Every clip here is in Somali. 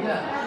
Yeah.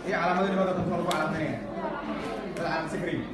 ايه علامات اللي بقى تطلعوا على اثنين على سكرين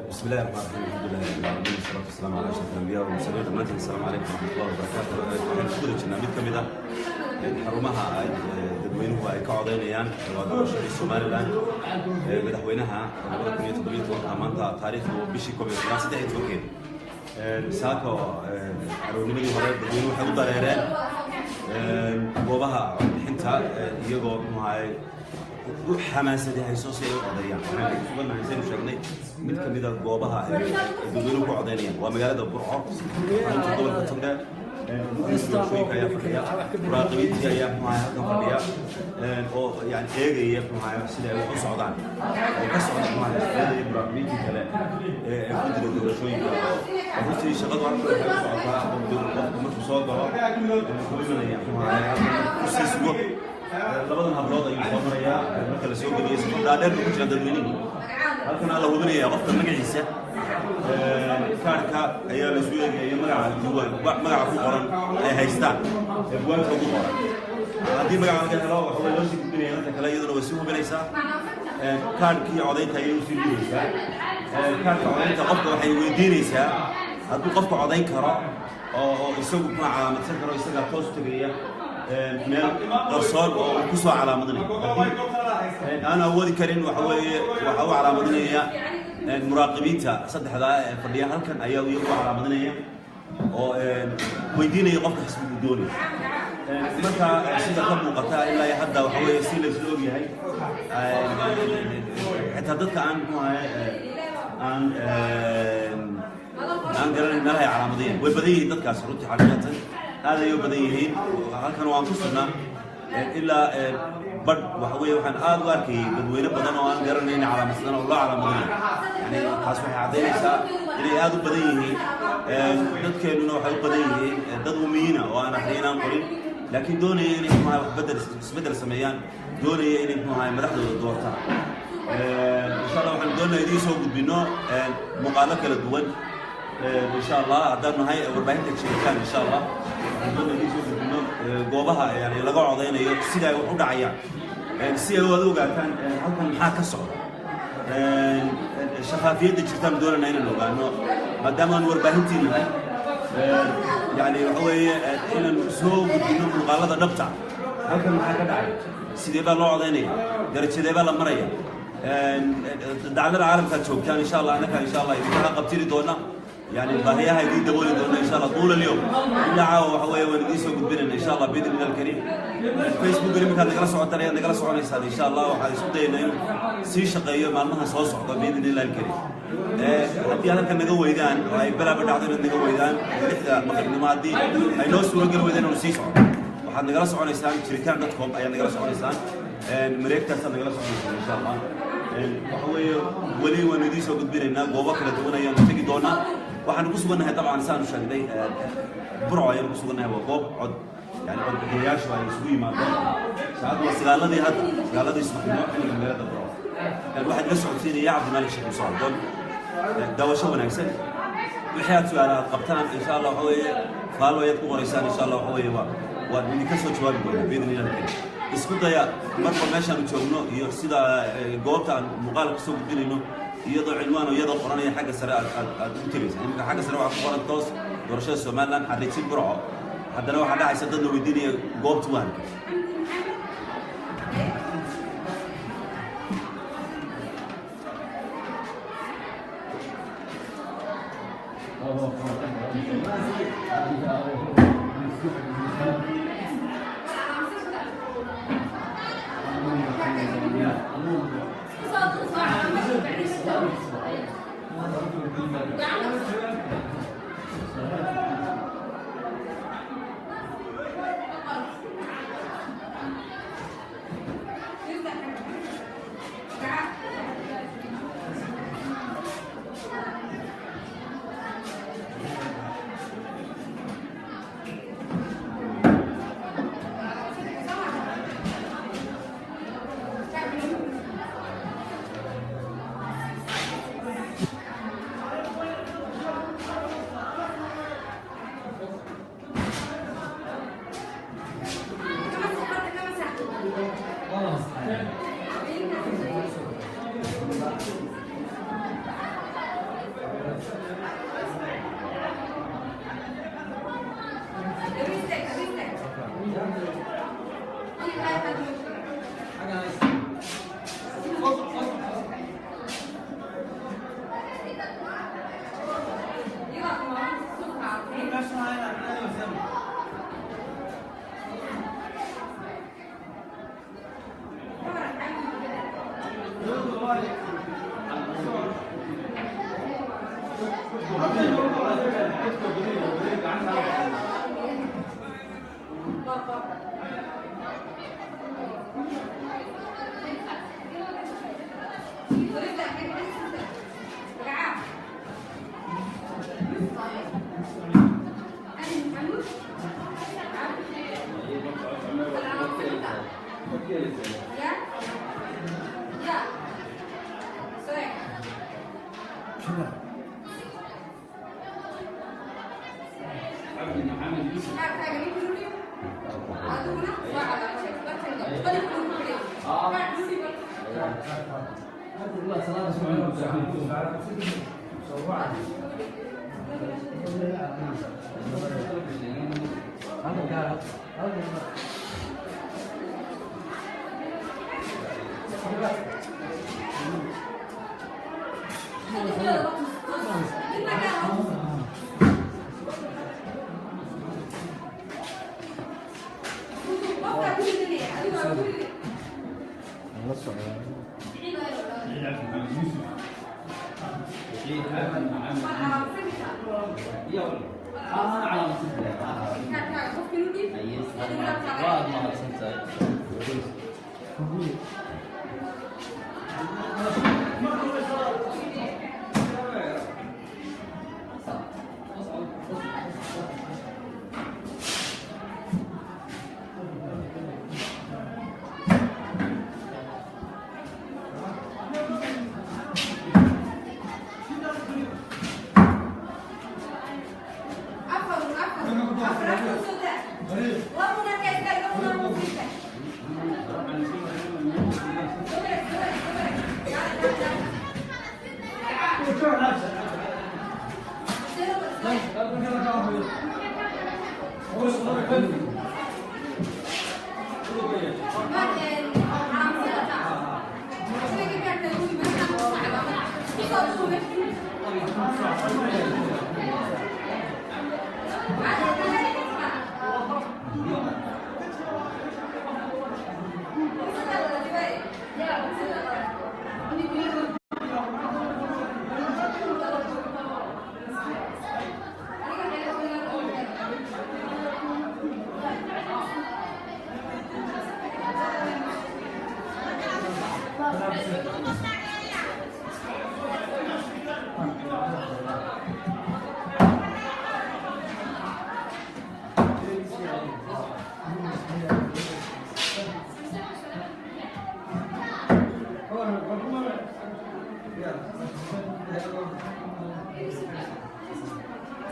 بسم الله الرحمن الرحيم، الحمد لله رب العالمين، والصلاة والسلام على أشرف الأنبياء والمرسلين. Dhammaantiin السلام عليكم ورحمة الله وبركاته. Waxaan ku guda jirnaa mid ka mid ah xarumaha ay dadweynuhu ay ka codeynayaan waa doorashadii Somaliland ee madaxweynaha 2017. Maanta taariikhdu bishii 11 13-keed. Saako aroornimadii hore dadweynuhu waxay u dareereen goobaha codbixinta iyagoo muxuu ahaye u xamaasadii hayso si ay u codeeyaan. Waxaan ku sugannahay, saynu sheegnay, mid ka mid a goobaha ay dadweynuhu ku codeynayaan, waa magaalada Burco, xarunta gobolka Togdheer. Doorashooyinka ayaa fadhiya, muraaqibiintii ayaa muxuu ahaye halkan fadhiya oo yani eegaya muxuu ahaye sida ay wax u socdaan oo ka socda muxuu ahaye eegaya muraaqibiintii kale ee ku jira doorashooyinka. Runtii shaqadu halkan waxay u socotaa, qofku markuu soo galo wuxuu imanaya muxuu ahaye halkan kusii sugo, labadan hablood ayuu soo marayaa marka la soo geliyo. Safar dhaadheer buu ku jira dadweynihii. Halkan la hubinaya qofka magaciisa, kaarka ayaa la isu eegaya, magaca diiwaan magaca ku qoran ay haystaan ee buwaagta ugu qoran. Haddii magaca laga helo, waxa loo sii gudbinaya inta kale, iyaduna way sii hubinaysaa, kaarkii codaynta ayay usii dhiibaysaa. Kaarka codaynta qofka waxay weydiinaysaa hadduu qofka codayn karo. oo isagu muxuu calaamadsan karo, isagaa toos tegaya meel qarsoon oo uu kusoo calaamadinayo. Haddii aan awoodi karin, waxa weeye waxa uu calaamadinaya muraaqibiinta saddexdaa ee fadhiya halkan ayaa iyagu calaamadinaya oo weydiinaya qofka xisbigu doonaya. Marka sida ka muuqata ilaa iyo hadda, waxa weeye si la isla ogyahay, xitaa dadka aan muxuu ahay aan garanayn meelaha ay calaamadayeen way badan yihiin. Dadkaas runtii xaqiiqatan aad ayay u badan yihiin. Halkan waan ku sugnaa ilaa badh, waxa weeye waxaan aad u arkayay dadweyne badan oo aan garanayn calaamadsan oo loo calaamadinayo. Yani taas waxay caddaynaysaa inay aad u badan yihiin. Dadkeennuna waxay u badan yihiin dad umiyiina oo aan akhriyin, aan qorin, laakiin doonaya inay muxuu ahay wax bedel, isbeddel sameeyaan, doonaya inay muxuu ahay madaxdooda doortaan. Insha Allah waxaan doonaya idiin soo gudbino muuqaalo kala duwan. Insha Allah haddaan nahay warbaahinta Jiritaan, insha Allah waxaan doonaya idiin soo gudbino goobaha yani laga codeynayo, sida ay wax u dhacayaan, si ay wada ogaataan halkan maxaa ka socda. Shafaafiyadda jirtaan doonayna inaan ogaano, maadaama aan warbaahintii nahay, yani waxa weeye inaan soo gudbino muuqaalada dhabta. Halkan maxaa ka dhacay? Sidee baa loo codaynaya? Darajadee baa la maraya? Daclada caalamkaad joogtaan, insha Allah annaka insha Allah idinkaga qabtiri doona, yani baahiyaha idiin dabooli doona insha Allah. Tuula alyawm ilaa caawa waxa weeye waan idiin soo gudbinayna insha Allah biidni illah alkariim. Facebook iminkaad nagala socotaan ayaad nagala soconaysaan. Insha Allah waxaan isku dayaynaa inuu sii shaqeeyo maalmaha soo socda biidni illah alkariim. Haddii aad halkan naga weydaan oo ay balaaba dhacdo inaad naga weydaan 6da maqribnimo, haddii ay noo suurogeli weydaan inaanu sii socono, waxaad nagala soconaysaan jiritaan.com ayaad nagala soconaysaan, mareegtaasaad nagala soconaysaan insha Allah. Waxa weeye weli waanu idiin soo gudbinaynaa, goobo kala duwan ayaanu tegi doonaa. Waxaanu ku sugannahay dabcan saanu sheegnay Burco ayaanu ku sugannahay. Waa goob cod, yani codbixiyayaashu ay isugu yimaadeen. Saacaddu waa 9-ladii hadda, 9-ladii subaxnimo xilliga magaalada Burco. Waxaad la socodsiinaya Cabdimalik Sheekh Muuse Ardoon. Daawasho wanaagsan. Wixii aad su-aala aad qabtaan insha Allah waxa weeye faallo ayaad ku qoraysaan. Insha Allah waxa weeye waa idinka soo jawaabi doonaa biidni illah alkarim. Isku daya marba meeshaanu joogno iyo sida goobta aan muuqaalka kasoo gudbinayno, iyadoo cinwaan oo iyadoo qoranaya xagga sare aad ugu tegaysa. Iminka xagga sare waxaa ku qoran toos doorashada Somaliland xariijin Burco. Haddana waxaa dhacaysa dadna weydiinaya goobta waa halkee.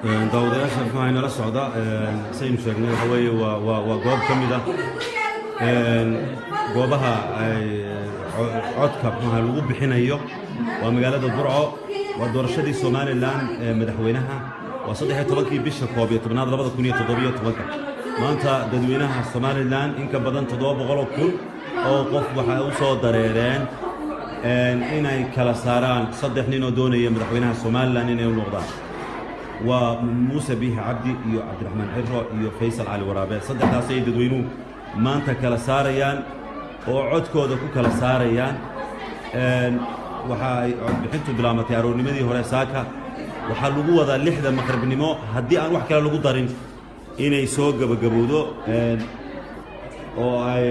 Daawadayaasha muxuu inala socda, saynu sheegnay, waxa weeye waa goob ka mid ah goobaha codka muxuaha lagu bixinayo. Waa magaalada Burco, waa doorashadii Somaliland ee madaxweynaha, waa 13-kii bisha 11aad 2017. Maanta dadweynaha Somaliland in ka badan 700,000 oo qof waxay u soo dareereen inay kala saaraan saddex nin oo doonaya madaxweynaha Somaliland inay u noqdaan. Waa Muuse Biixi Cabdi iyo Cabdiraxmaan Ciro iyo Faysal Cali Waraabe. Saddexdaas ay dadweynuhu maanta kala saarayaan oo codkooda ku kala saarayaan. Waxa ay codbixintu bilaamatay aroornimadii hore saaka. Waxaa lagu wadaa 6da maqribnimo, haddii aan wax kale lagu darin, inay soo gebagabowdo oo ay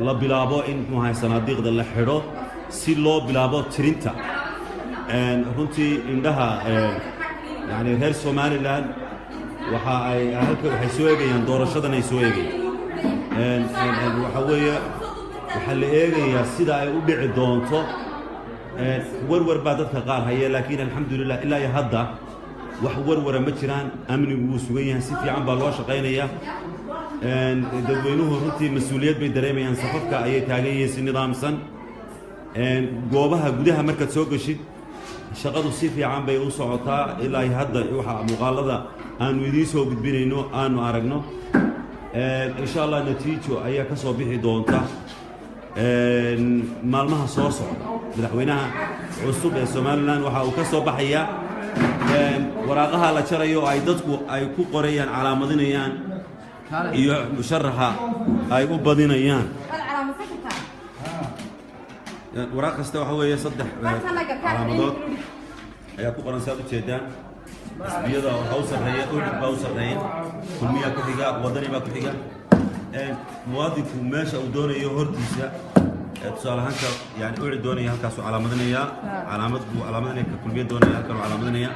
la bilaabo in muxuu ahay sanaadiiqda la xidho si loo bilaabo tirinta. Runtii indhaha yani reer Somaliland waxa ay halka waxay soo eegayaan doorashadan ay soo eegayaan. Waxa weeye waxaa la eegayaa sida ay u dhici doonto. Warwar baa dadka qaar haya, laakiin alxamdulilah ilaa iyo hadda wax warwara ma jiraan. Amnigu wuu sugan yahay, si fiican baa loo shaqaynayaa. Dadweynuhu runtii mas-uuliyad bay dareemayaan, safafka ayay taagan yihiin si nidaamsan. Goobaha gudaha markaad soo geshid, shaqadu si fiican bay u socotaa ilaa iyo hadda. Waxa muuqaalada aanu idiin soo gudbinayno aanu aragno, insha Allah natiijo ayaa ka soo bixi doonta maalmaha soo socda. Madaxweynaha cusub ee Somaliland waxa uu ka soo baxayaa waraaqaha la jarayo oo ay dadku ay ku qorayaan, calaamadinayaan iyo musharaxa ay u badinayaan. Waraaq kasta waxa weeye saddex calaamadood ayaa ku qoran, saad u jeedaan. Xisbiyada waxaa u sarreeya UCID baa u sarreeya, Kulmiyaa ku xiga, Wadani baa ku xiga. Muwaadinku meesha uu doonayo hortiisa, tusaale ahaan ka yani UCID doonaya halkaasuu calaamadinayaa, calaamad buu calaamadinaya. Ka Kulmiya doonaya halkanuu calaamadinaya,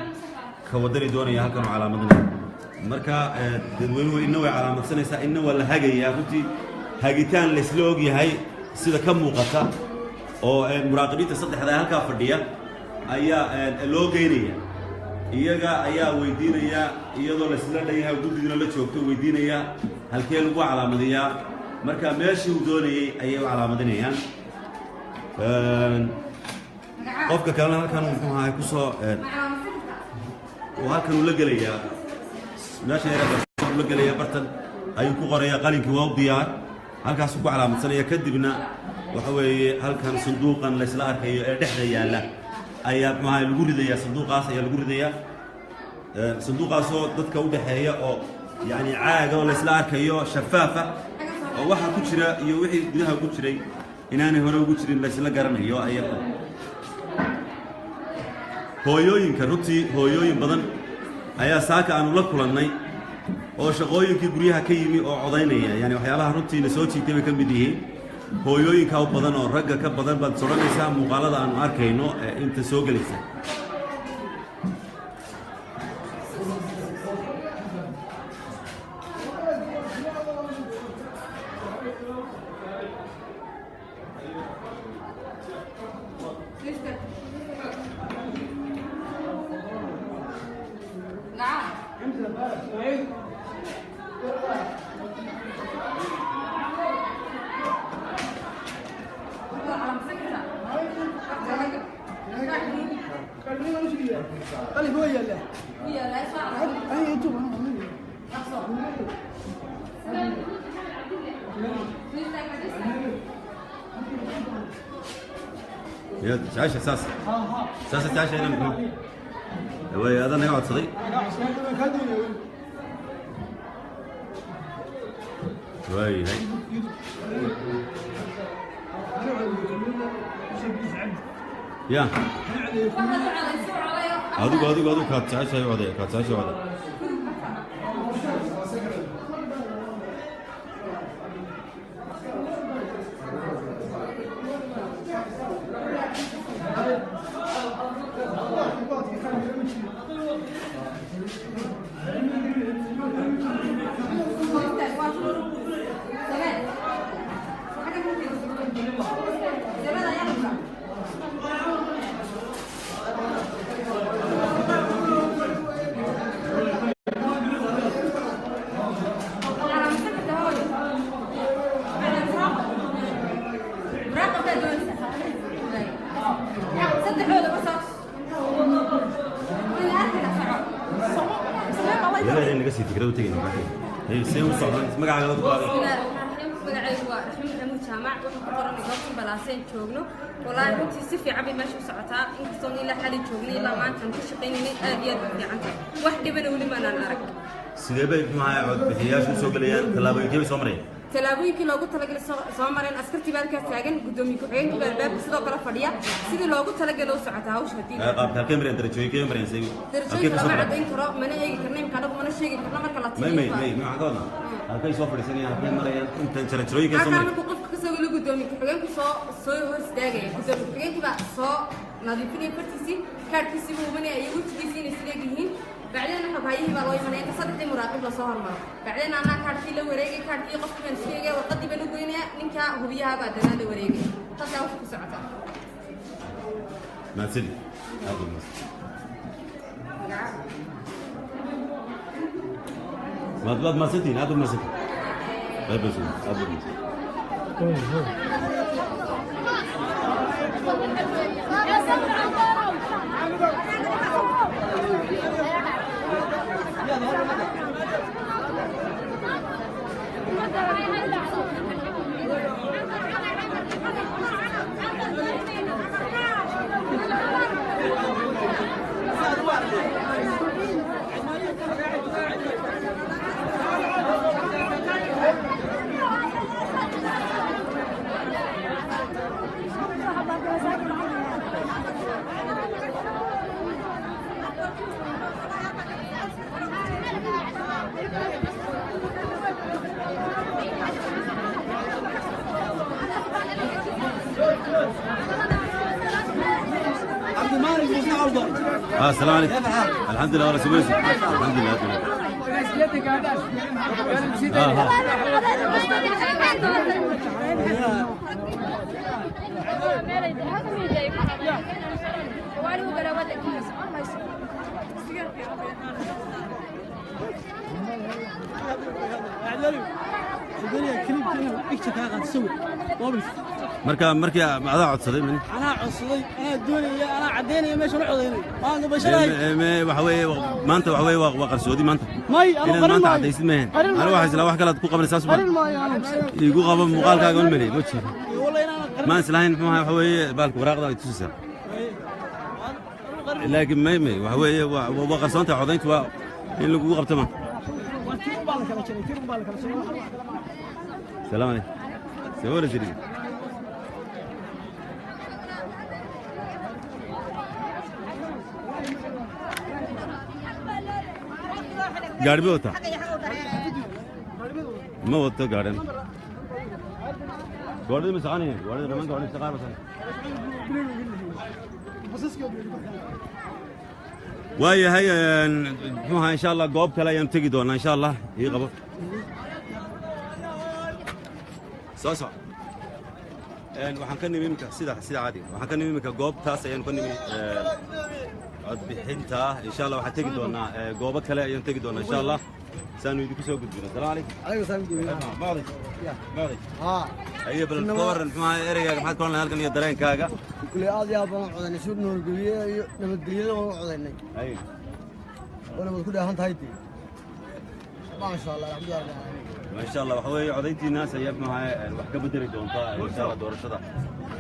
ka Wadani doonaya halkanuu calaamadinaya. Marka dadweynuhu inna way calaamadsanaysaa, inna waa la hagayaa. Runtii hagitaan laysla ogyahay sida ka muuqata oo muraaqibiinta saddexda halkaa fadhiya ayaa loo geynaya, iyaga ayaa weydiinaya, iyadoo laysla dhan yahay, guddiguna la joogto, weydiinaya halkee lagu calaamadiyaa. Marka meeshii uu doonayey ayay u calaamadinayaan. Qofka kalena halkan muxuu ahay kusoo Uu halkan ula gelayaa, meesha yara ula gelaya, bartan ayuu ku qorayaa. Qalinkii waa u diyaar, halkaasuu ku calaamadsanaya. Kadibna waxa weeye halkan sanduuqan laysla arkayo ee dhexda yaalla ayaa muxuu ahay lagu ridayaa. Sanduuqaas ayaa lagu ridayaa, sanduuqaasoo dadka u dhexeeya oo yacni caaga oo laysla arkayo, shafaafa, oo waxa ku jira iyo wixii gudaha ku jiray inaanay hore ugu jirin laysla garanayo. Ayaa hooyooyinka, runtii hooyooyin badan ayaa saaka aanu la kulannay oo shaqooyinkii guryaha ka yimi oo codaynaya. Yani waxyaabaha runtiina soo jiitay bay ka mid yihiin. Hooyooyinka u badan oo ragga ka badan baad soranaysaa muuqaalada aanu arkayno ee inta soo gelaysa. Ya jecesha saas saasa jecesha inaan muxuu way adaa naga codsaday. Waayahay, ya adigu kaad jeceshahay u coday, kaad jeceshahay u coday. Yala naga sii fikrad u tegayna, see u socdaan? Magacaaga ku qaaday. Magacaygu waa Raxmi Maxamuud Jaamac. Waxaan ku qoranay goobtan Balaaseen joogno. Wallaahi runtii si fiican bay meesha u socotaa, inkastoon ilaa xali joognay, ilaa maantaan ka shaqaynaynay. Aad iyo aad bay fiican tahay, wax dhibana weli maanaan arag. Sidee bay muxuu ahay codbixiyayaashu usoo gelayaan? Tallaabooyinkee bay soo marayaan? Tallaabooyinkii loogu talagalay soo mareen. Askartii baa halkaas taagan, guddoomiye ku-xigeenkii baa albaabka sidoo kale fadhiya. Sidii loogu talagalay u socotaa hawsha haddii Qaabka halkee marayaan? Darajooyinkee marayaan? Say halkee Darajooyinka kasoo lama baxeen? Caddayn karo, mana eegi karno imka anagu, mana sheegi karno marka la May may tiriyo. May maxaan ka wadnaa? Halkay soo fadhiisanayaan? Halkay marayaan? Inta jaranjarooyinkay soo Halkaa marayaan? Markuu qofka kasoo gelo, guddoomiye ku-xigeenku soo hor istaagaya. Guddoomiye ku-xigeenkii baa soo nadiifinaya fartiisii, kaadhkiisii buu hubanaya iyo wejigiisii inay sileeg yihiin. Bacdeen xoghayihii baa loo imanaya inta saddexdii muraaqib lasoo hormaro. Bacdeen anaa kaadhkii la wareegay, kaadhkii qofkii baan isku eegaya, warqadii baan u goynaya, ninka hubiyaha baa danaa la wareegay. Halkaa hawsha ku socotaa. Mahadsanid, aad baad mahadsan. Waad mahadsantihiin, aad baad mahadsantihiin. Aad baad mahadsantihiin, aad baad mahadsantihiin. عبد المالك مش عوضة. السلام عليكم. الحمد لله، ولا سويسي، الحمد لله تمام. اه ها. Marka markii adaa codsaday min anaa codsaday, anaa doonaya, anaa caddaynaya meesha la codaynay, waan gabashanahay. Waxa weeye maanta, waxa weeye waa qarsoodi maanta. May anu inaad qarin maanta maayo. caddaysid maahan. Qarin anigu maayo. waxaa islaa wax kalaad ku qabanaysaa suban. Qarin maayo anu. Igu qabo muuqaalkaaga un meli ma jiro. Wallahi inaanan qarin. Maan islahayn muxuu ahaa, waxa weeye baalka waraaqda ay tusaysaa, laakiin may waxa weeye waa qarsoontahay codayntu, waa in lagugu qabto ma. Waa tir baa la kala jaray, tir baa la kala jaray. Salaam calaykum, see wala jirin gaari ma wataa? Ma wato gaadhan, gaadhida ma soconayaan, gaadhida dhammaan gaadhida qaar ma soconayaan. Waayahay, muxuu ahaa, insha Allah goob kale ayaan tegi doonaa insha Allah. Ii qabo soo soc. Waxaan ka nimi iminka sida caadiga, waxaan ka nimi iminka goobtaas ayaan ka nimi codbixinta. Insha Allah waxaan tegi doonaa goobo kale ayaan tegi doonaa insha Allah, saanu idinku soo gudbino. Salaam calaykum. Adiga saam gudbiyo. Macday macday. Haa. Aye, bal ka warran, muxuu ahaa ereygaaga, maxaad ku oran lahayd halkan iyo dareenkaaga? Kuley aad iyo aad baan u codaynay, si nabadgelyo iyo nabadgelyada waan u codaynay. Aye. Oo nabad ku dheehan tahay dee. Maasha Allah, alxamdulilah. Ma sha Allah, waxa weeye codayntiinaas ayaa muxuu ahaa wax ka bedeli doonta insha Allah doorashada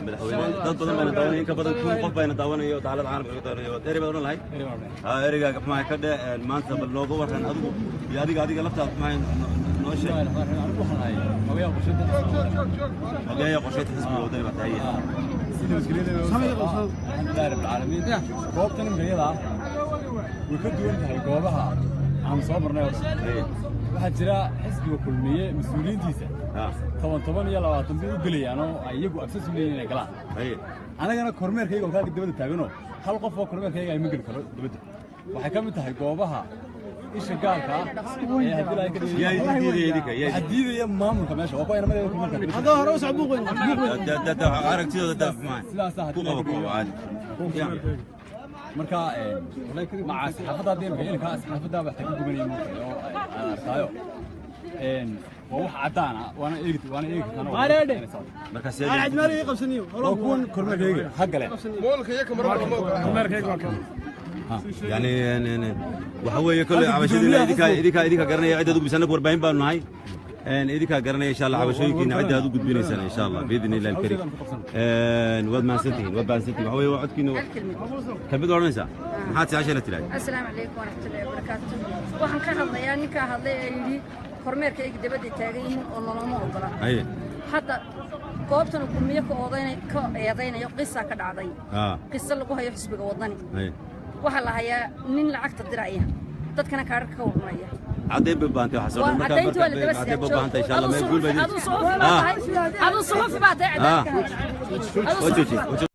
madaxweyne. Dad badan bayna daawanaya, in ka badan 1000 qof bayna daawanaya oo dacalada caalamka ka daawanaya. Erey baad odhan lahayd? Ha, ereygaaga muxuu ahaa ka dhe maanta, bal nooga warran adigu iyo adiga laftaada muxuu ahaa noo sheeg. Xogeeya qorsheynta xisbiga Wadani baa tahay. Alxamdulilahi rabbil caalamiin. Goobtan imika iyada ah way ka duwan tahay goobaha aan soo marnay horta. Waxaa jira xisbiga Kulmiye mas-uuliyiintiisa 10 10 iyo 20 bay u gelayaan oo ay iyagu access u leeyihiin inay galaan. Anagana kormeerkayga oo kaaga dabada taaganoo hal qof oo kormeerkayga ay ma geli karo dibadda. Waxay ka mid tahay goobaha isha gaarka ah ee haddii la ka Yaa idin diidaya idinka? Yaa waxaa diidaya maamulka meesha, waa kuwa inamadeeda kormeerka. Haddaba hore u soc, buuq weyn, buuq weyn. Da aragtidooda da muxuu ahaa Sidaasaa ku qabo, ku qabo caadi. Marka maca saxaafadda hadda imika inanka saxaafadda wax ka gubanaya moogtahay oo aan arkaayo waa wax caddaan ah, waana eegi, waana eegi kartaan. Maareedhe. Marka aan cadmaali ii qabsaniyo. Waa kuwan kormeerkayga ha galeen. Yani waxa weeye kolley cabashadiina idinka garanaya ciddaad u gudbisaan. Annagu warbaahin baanu nahay, idinkaa garanaya insha Allah cabashooyinkiina cidda aad u gudbinaysaan insha Allah biidni illahi alkarim. Waad mahadsantihiin, waad mahadsantihiin. Waxa weeye waa codkiina. Kelmad odhanaysaa? Maxaad jeceshay tiraahdo? Asalaamu calaykum waraxmatullaahi wabarakaatu. Waxaan ka hadlayaa ninkaa hadlay ee yidhi kormeerkayga dabadda taagan yihiin oo noloma ogola. Haye. Hadda goobtan Kulmiye ka oodaynay ka eedaynayo qisa ka dhacday, qiso lagu hayo xisbiga Wadani. Haye. Waxaa la hayaa nin lacagta diraya dadkana kaadhadhka ka waranaya. Caddayn bay u baahantay waxaas oo dhan. Marka Caddaynta waa la daba. Caddayn bay u baahantay insha Allah. Meel guul bay Aduu suxufi baa tahay, aduu suxufi baa tahay, cadaalad ka hadal. Waa jooji.